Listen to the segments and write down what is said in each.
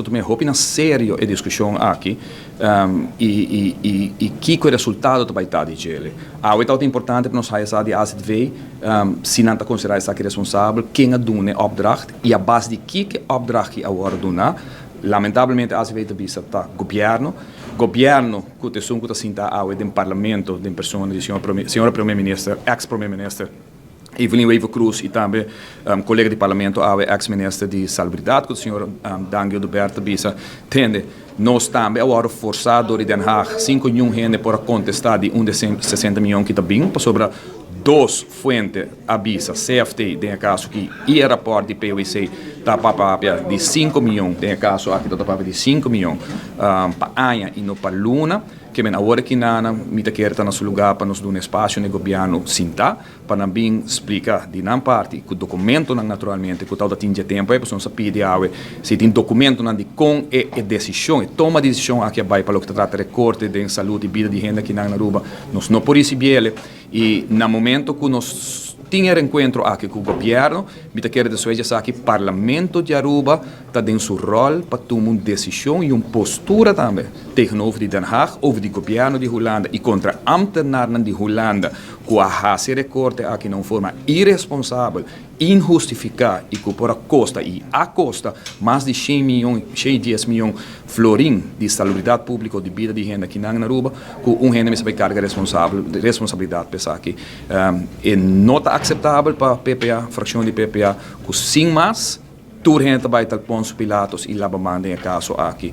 Tuma hopi na serio e discusion aki y kico e resultado ta bay ta di djele. Awe ta importante pa nos haya sa di AZV, si nan ta considera esaki responsabel, ken a duna e opdracht y a base di kico e opdracht a wordo duna. Lamentablemente AZV ta bisa ta gobierno. Gobierno cu ta esun cu ta sinta awe den parlamento, den persona di señora Prome Minister, ex Prome Minister Evelyn Wever-Croes y tambe colega di parlamento awe, ex-minister di Salubridad, cu señor Dangui Oduber, ta bisa: "Tende, nos tambe a wordo forsa di Den Haag." 5 miyon hende por contesta di un di 60 miyon cu ta bin, sobre dos fuente a bisa, CFT, den caso cu e rapport di PwC ta papia di 5 miyon, den caso aki ta papia di 5 miyon pa aña y no pa luna. Kiermen awor aki nana, mi ta kere ta na su lugar pa nos duna espacio na gobierno sinta, pa nan bin splica di nan parti, cu documentonan naturalmente, cu tal tin tempo, e persona pidi awe, si tin documentonan di con e decision, e toma di decision aki bay pa loke ta trata recorte di salud y bida di hende aki na Aruba, nos no por ricibi. Y na momento cu nos tin e encuentro aki cu gobierno, mi ta kere despues aki parlamento di Aruba ta den su rol pa tuma un decision y un postura tambe tegenover di Den Haag, over di gobierno di Hulanda y contra ambtenaren di Hulanda cu a haci recorte aki na un forma irresponsabel, inhustifica y cu por a costa y a costa mas di 100 miyon, 110 miyon florin di salubridad publico, di bida di hende aki na Aruba, cu un hende mester carga responsabilidad pa esaki. E no ta aceptabel pa PPA, fraccion di PPA, cu sin mas tur hende bay tal Poncio Pilatos y laba man den e caso aki.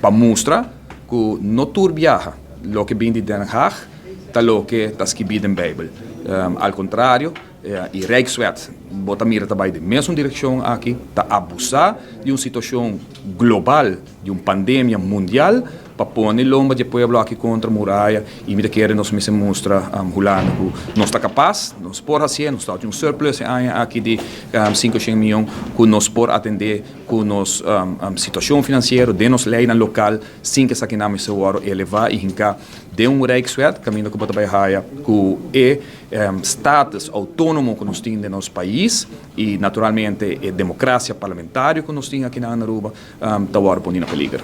Pa mustra cu no tur biaha loke bin di Den Haag ta loke ta skirbi den Bijbel. Al contrario, e Rijkswet bo ta mira tambe den mesun direccion aki, ta abusa di un situacion global, di un pandemia mundial, pa pone lomba di pueblo aki contra muraya. Y mi ta kere nos mester mustra Hulanda cu nos ta capas, nos por haci, nos ta un surplus aki di 500 miyon cu nos por atende cu nos situacion financiero, di nos ley local, sin cu esaki nan mester eleva y hinca den un Rijkswet, caminda cu bo haya cu e status autonomo cu nos tin den nos pais y naturalmente e democracia parlamentario cu nos tin aki na Aruba, ta poni na peliger.